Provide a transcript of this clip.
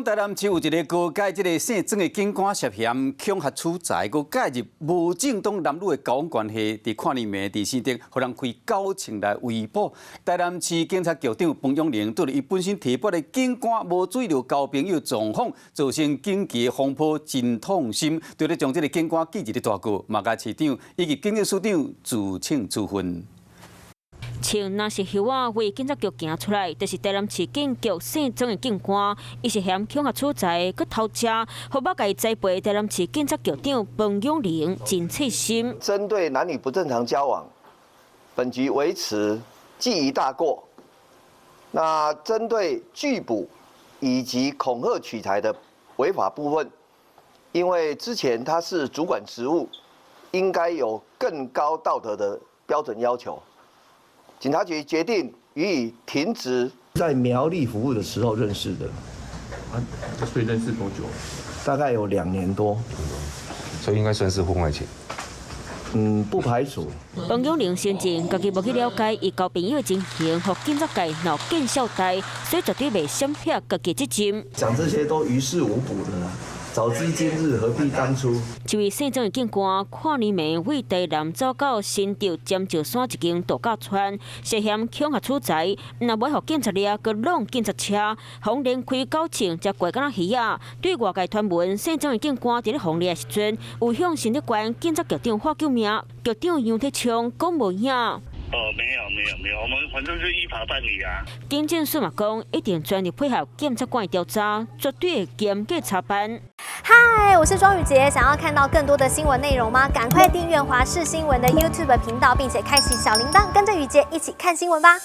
講台南市有一个高階這个姓曾的警官涉嫌恐嚇取財，閣介入無正當男女的交往關係，佇跨年暝佇新竹，予人開九槍來圍捕。台南市警察局長彭永玲對伊本身提拔的警官無注意著交朋友狀況，造成警旗風波，真痛心。對咧將這个警官記一个大過，嘛共市長以及警政署長辭請處分。穿藍色靴仔為警察局行出來，就是台南市警局姓曾的警官，伊涉嫌恐嚇取財、閣偷食，予欲共伊栽培台南市警察局長彭永玲真刺心。針對男女不正常交往，本局維持記一大過。那針對拒捕以及恐嚇取財的違法部分，因為之前他是主管職務，應該有更高道德的標準要求。警察局決定予以停職。在苗栗服務的時候認識的。啊，所以認識多久？大概有2年多。所以應該算是婚外情。嗯，不排除。彭永玲先前家己無去了解伊交朋友的情形，予警察界鬧見笑代，所以絕對袂閃避家己責任。講這些都於事無補的啦。早知今日何必當初。這位姓曾的警官，跨年暝為台南走到新竹尖石山一間度假村，涉嫌恐嚇取財，若袂予警察掠，閣挵警察車，予連開九槍，才過敢若魚仔。對外界傳聞，姓曾的警官佇咧予掠的時陣，有向新竹縣警察局長喊救命，局長楊鐵昌講無影。哦，沒有沒有沒有，我們反正是依法辦理啊。警政署嘛講，一定全力配合檢察官調查，絕對會嚴格查辦。嗨，我是莊宇傑，想要看到更多的新聞內容嗎？趕快訂閱華視新聞的 YouTube 頻道，並且開啟小鈴鐺，跟着宇傑一起看新聞吧。